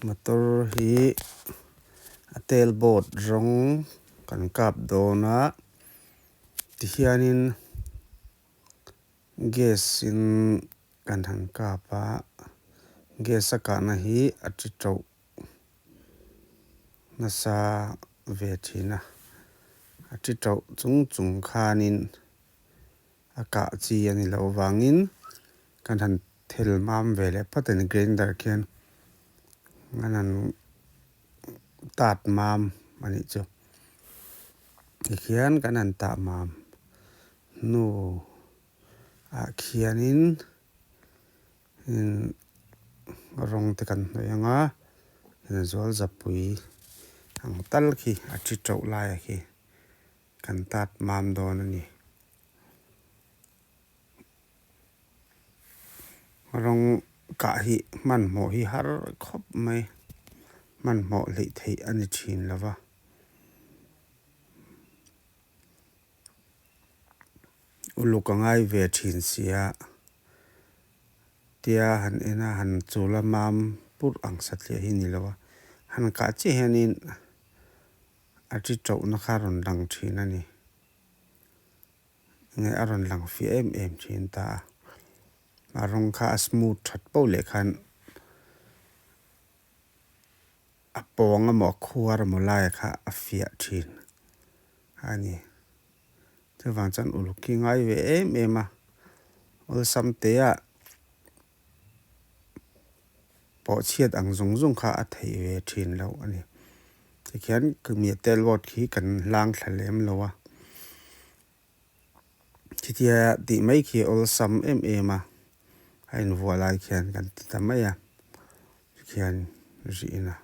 Motor hi a tail board rawng kan kap dawn a tihianin gas in kan han kap a gas a kahna hi a ti to nasa ve thin a a ti to chung chung khanin. A kah chi a ni loh avangin kan han thel mam ve leh phawt a ni grinder khian an han tat mam a nih chu tikhian kan han tah mam hnu ah khianin rawng te kan hnawih ang a zual zapui ang tal khi a thi teuh lai a khi. Kan tat mam dawn a ni. Rawng kah hi hmanhmawh hi har khawp mai. Hmanhmawh hleih theih a ni thin lo va. Uluk a ngai ve thin sia. Tia han en a, han chul a mam purh ang satliah hi ni lo a. Han kah chiah hianin. A chi chauhna kha a rawn lang thin a ni. Nge a rawn lang fiah em em thin ta a. A rawng kha a smooth that poh leh khan a pawng emaw a khuar emaw laia kha a fiah thin a ni. Chuvang chuan uluk hi ngai ve em em a, awlsam te ah. Pawh chhiat ang zung zung kha a theih ve thin loh a ni. Tikhian mi tel vote khi kan hlang thla lem lo a. Khitia tih mai khi awlsam em em a, a invuah lai khian kan ti ta mai a. Tikhian rih in a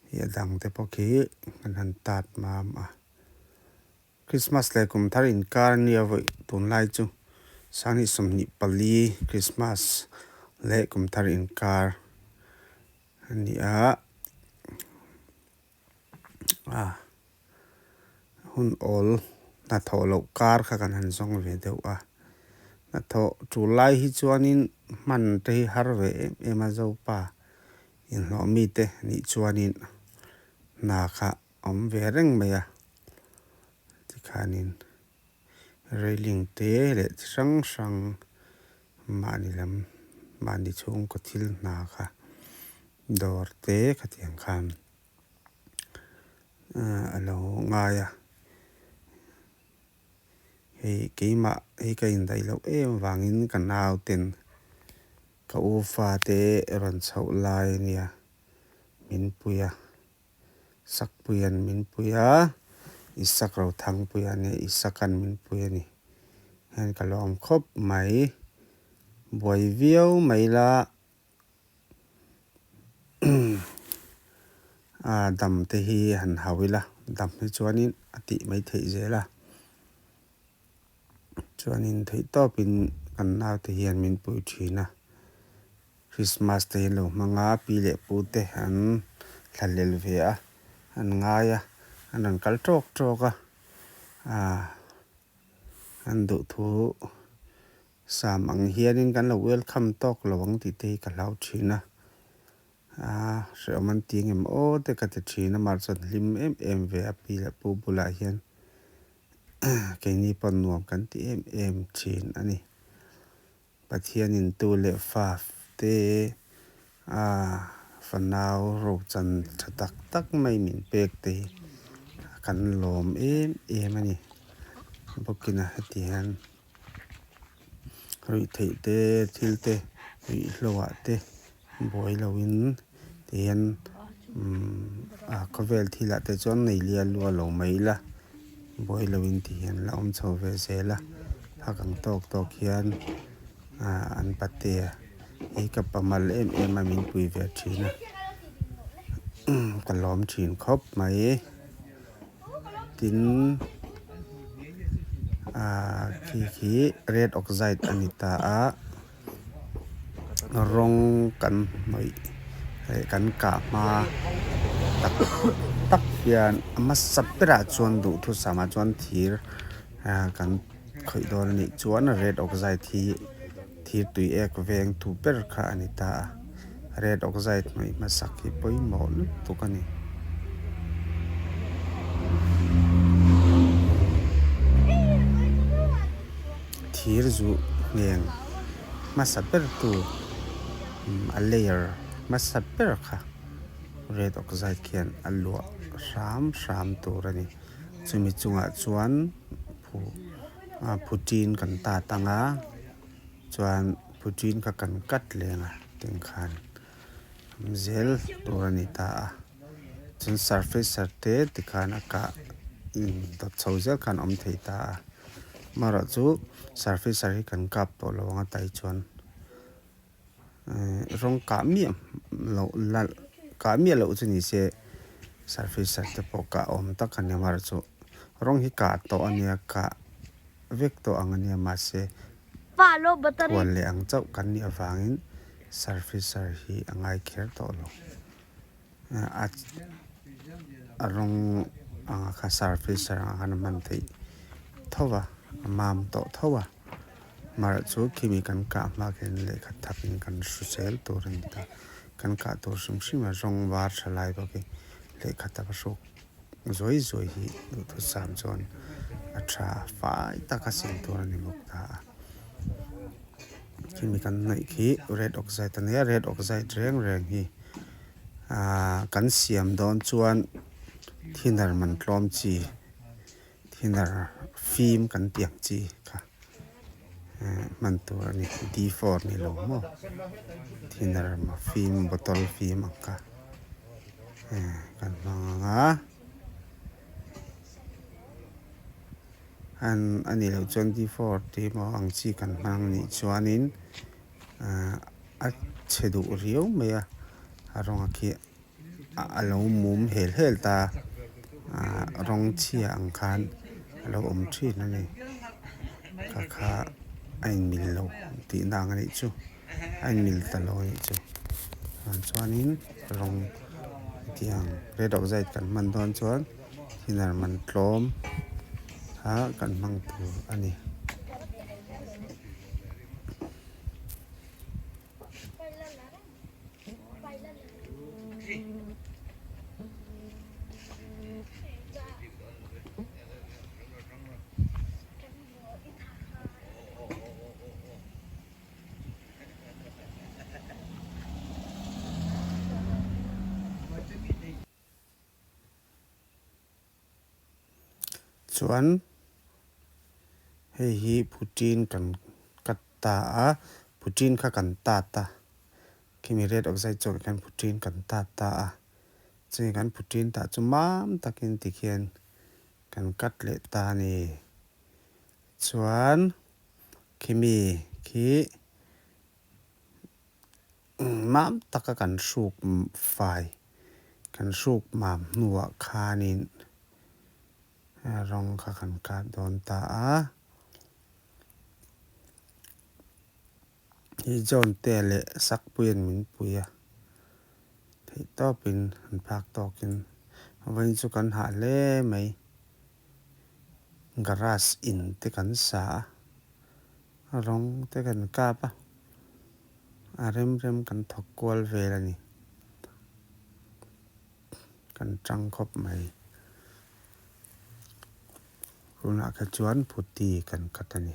hi a dang te pawh khi kan han tat mam a. Christmas leh kum thar inkar nia vawi tunlai chu sanghnih 24 Christmas leh kum thar inkar a ni a, a hun awl hnathawh loh kar kha kan han zawng ve deuh a, hnathawh tul lai hi chuanin hman te hi har ve em em a Zopa inhlawh mite nih chuanin hna kha. Awm ve reng mai a, tikhanin railing te leh chi hrang hrang mahni lam mahni chhungkaw thil hna kha dawr te khatiang khan a lo ngai a, hei keimah hi ka indaih loh em vangin ka nauten ka u fate rawn chhoh lai a nia min pui a. Sakpuia'n min pui a, Isak Rothangpuia nia Isaka'n min pui a ni. Hian ka lawm khawp mai. Buai viau mai la a dam te hi han hau ila, dam hi chuanin a tih mai theih zel a. Chuanin theihtawpin kan naute hian min pui thin a. Christmas te hi an lo hmang a, pi leh pu te an thlalel ve a, an ngai a, an rawn kal tawk tawk a, aah an duhthu sam ang hianin kan lo welcome tawk lo ang tih te hi ka hlau thin a, aah hrehawm an ti ngem aw te ka ti thin a, mahse an hlim em em ve a pi leh pu bulah hian keini pawh nuam kan ti em em thin a ni. Pathianin tu leh fa te a fanau rochan tha tak tak mai min pek te hi kan lawm em em a ni. Bawkina heti hian ruih theih te thil te ruih hlauhah te buai loin ti hian umm a khawvel thilah te chuan nei lial luah lo mai ila buai loin ti hian la awm chho ve zel a phak ang tawk tawk hian ah an patea hi ka pamal em em a min pui ve thin a ka lawm thin khawp mai tin ah khi khi red oxide a ni ta a. Rawng kan hnawih leh kan kah hma tak tak hian a hmasa berah chuan duhthusam ah chuan thir kan khawih dawn a nih chuan red oxide hi thir tui ek veng tu ber kha a ni ta a. Red oxide hnawih hmasak hi pawimawh lutuk a ni. Thir zuh ngheng hmasa ber tu a layer hmasa ber kha red oxide khian a luah hram hram tur a ni. Chumi chungah chuan phu phuṭin kan tat ang a chuan phuṭin kha kan cut leng a teng khan awm zel tur a ni ta a chuan surfacer te tikhan a kah dawt chho zel khan a awm thei ta a amaherawh chu surfacer hi kan kap tawh lo ang a tai chuan rawng kah miah loh la kah miah loh chu ni se surfacer te pawh kah awm tak a ni amaherawh chu rawng hi kah tawh a nia kah vek tawh ang a nia mahse Huan leh ang chauh kan nih avangin surfacer hi a ngai kher tawh lo. A rawng anga kha surfacer ang khan a hman theih tho va, a mam tawh tho a. Amaherawh chu khimi kan kah hma khian lehkha thakin kan hru zel tur a ni ta. Kan kah tur hrim hrim a rawng var tha lai bawk hi lehkha tak a hruk. Zuai zuai hi duhthusam chuan a tha fai tak a sil tur a ni bawk ta a. Khimi kan hnaih khi red oxide a nia, red oxide reng reng hi ahh kan siam dawn chuan thinner man tlawm chi thinner fim kan tih ang chi kha hman tur a ni D four ni lo maw thinner fim bottle fim ang kha. Kan hmang ang a an a nih loh chuan D four tih emaw ang chi kan hmang anih chuanin a chhe duh riau mai a a rawng a khi a lo mum hel hel ta a rawng chhia ang khan a lo awm thin a ni kha kha a inmil lo tihna ang anih chu. A inmil ta lo anih chu. Chuanin rawng hetiang red oxide kan hman dawn chuan thinner man tlawm kha kan hmang tur a ni. Chuan hei hi phuṭin kan cut ta a, phuṭin kha kan tat a, khimi red oxide chuan khan phuṭin kan tat ta a, chumi kan phuṭin tah chu mam takin tikhian kan cut leh ta a ni. Chuan Khimi khi mam taka kan hruk fai, kan hruk mam hnuah khanin rawng kha kan kap dawn ta a. Hi John te leh Sakpuia'n min pui a, theihtawpin an phak tawkin vawiin chu kan hah hle mai. Garage in te kan sa a, rawng te kan kap a, a rem rem kan thawk kual vel a ni. Kan tang khawp mai. Tunah kha chuan phuti kan cut a ni.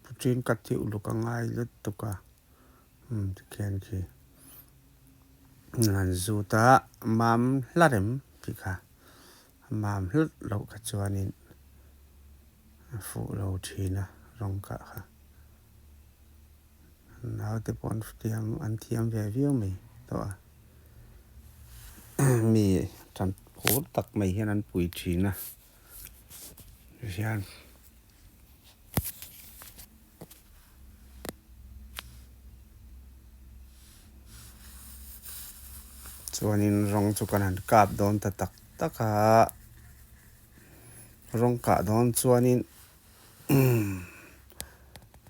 Puṭin ka tih uluk a ngai lutuk a, umm tikhian khi han zut a mam hla rem tih kha a mam hlut loh kha chuanin a fuh lo thin a rawng kah kha naute pawh an thiam an thiam ve viau mai tawh a mi tan phur tak mai hian an pui thin a. Hian chuanin rawng chu kan han kap dawn ta tak tak a rawng kah dawn chuanin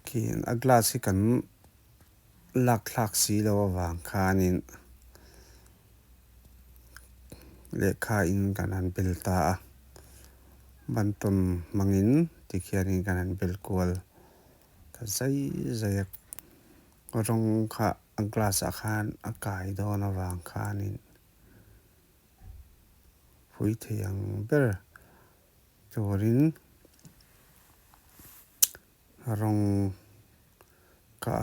khi a glass hi kan lak thlak si lo avang khanin lehkha in kan han bel ta a. Ban tawn hmangin tikhianin kan han bel kual ta zai zai a rawng kha a glass ah khan a kai dawn avang khanin phui thei ang ber turin rawng kha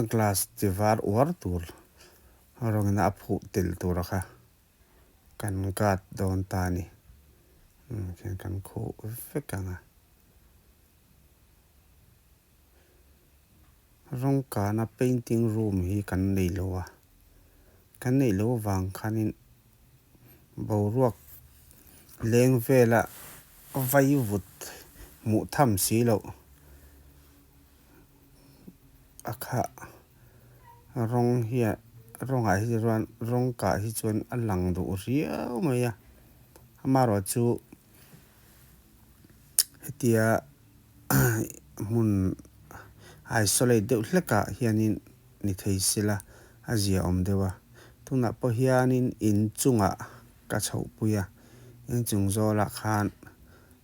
a glass ti var uar tur rawngin a phuh tel tur kha. Kan guard dawn ta a ni. Umm khian kan khuh vek ang a. Rawng kana painting room hi kan nei lo a. Kan neih loh avang khanin boruak leng vela vai vut hmuh tham si loh a khah. Rawng hian rawngah hi chuan rawng kah hi chuan a lang duh riau mai a amaherawhchu hetia hmun isolate deuh hlekah hianin ni thei sela a zia awm deuh a tunah pawh hianin inchungah ka chhohpui a inchung zawlah khan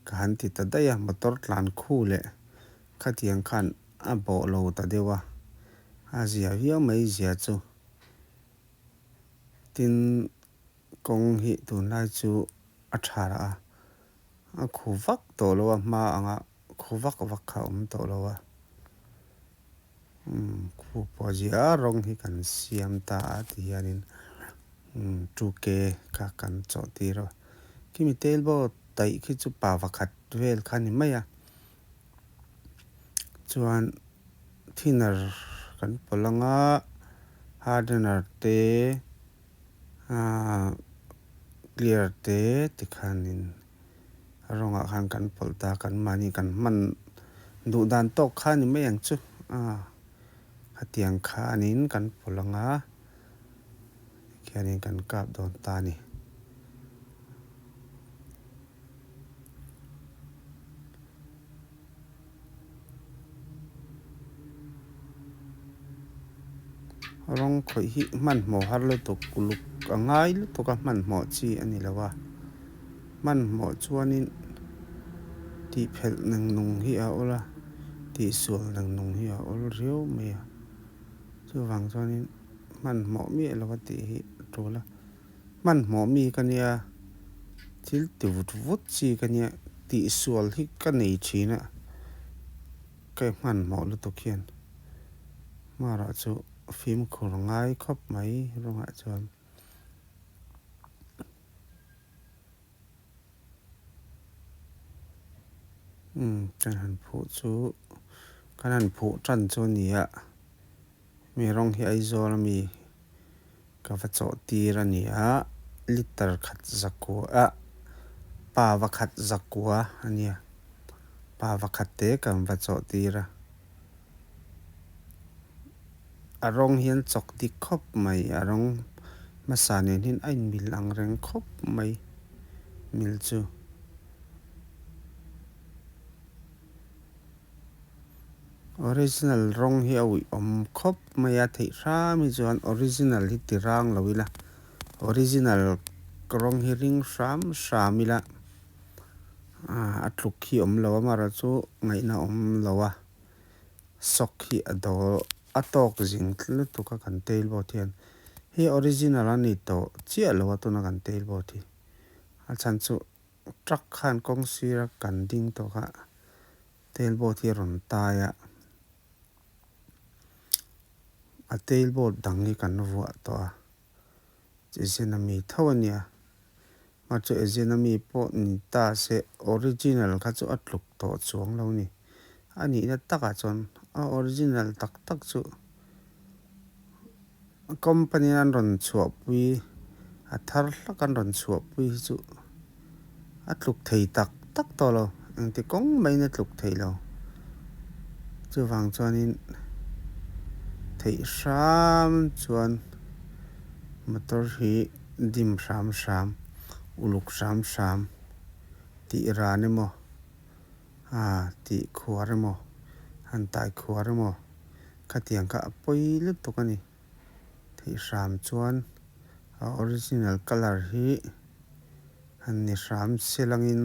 ka han ti ta daih a motor tlan khu leh khatiang khan a bawh lo ta deuh a, a zia viau mai zia chu. Tin, kawng hi tunlai chu a tha rah a, a khu vak tawh lo a, hma anga khu vak vak kha a awm tawh lo a. Umm khu pawh a zia a, rawng hi kan siam ta a ti hianin umm 2K kha kan chawh tir a. Khimi tailboard daih khi chu pa pakhat vel kha a ni mai a. Chuan thinner kan pawlh ang a hardener te ahh clear te tikhanin rawngah khan kan pawlh ta kan mahni kan hman duh dan tawk kha a ni mai ang chu ah khatiang khanin kan pawlh ang a tikhianin kan kap dawn ta a ni. Rawng khawih hi hmanhmawh har lutuk uluk a ngai lutuk a hmanhmawh chi a ni lo a hmanhmawh chuanin tih phelh neng nung hi a awl a tihsual neng nung hi a awl riau mai a chuvang chuanin hmanhmawh miah lo a tih hi a tul a. Hmanhmawh mi ka nia, thil ti vut vut chi ka nia, tihsual hi ka nei thin a, ka hmanhmawh lutuk hian hmarah chu fimkhur ngai khawp mai rawngah chuan. Umm kan han phuh chu kan han phuh tan chu a ni a, mi rawng hi Aizawl ami. Ka va chawh tir a ni a, liter khat zakua ah pa va khat zakua a nia, pa va khat te kan va chawh tir a. A rawng hian chawk dik khawp mai, a rawng hmasa nen hian a inmil ang reng khawp mai mil chu. Original rawng hi a uih awm khawp mai a theih hram hi chuan original hi ti rang lo ila original rawng hi ring hram hram ila ah a tluk hi awm lo a amaherawhchu ngaihna awm lo a sock hi a dawl a tawk zing lutuk a kan tail board hian hei original a ni tawh chiah lo a tuna kan tail board hi a chhan chu truck khan kawng sira kan ding tawh kha. Tail board hi a rawn tai a, a tail board dang hi kan vuah tawh a, Ezen ami tho a nia, mah chu Ezen ami pawh ni ta se original kha chu a tluk tawh chuang lo a ni, a nihna takah chuan a original tak tak chu company an rawn chhuahpui a thar hlak an rawn chhuahpui hi chu a tluk thei tak tak tawh lo engti kawng maiin a tluk thei lo chuvang chuanin theih hram chuan motor hi dim hram hram uluk hram hram tih ran emaw ah tih khuar emaw han tai khuar emaw khatiang kha a pawi lutuk a ni. Theih hram chuan a original colour hi han ni hram se langin.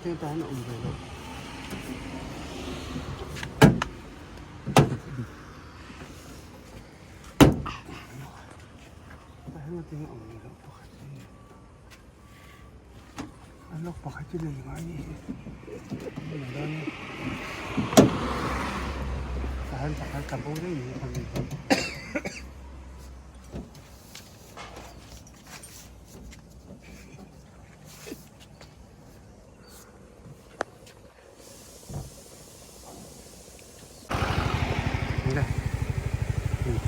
Hetiang tah hian a awm ve loh. Tah hian hetiang a awm ve loh pakhat hi. A lock pakhat hi lei ngai ni hi. Tah hian pakhat tla bo daih ni hi.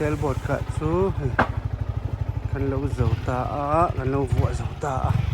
Sail boat kah chu hei kan lo zo ta a kan lo vuah zo ta a.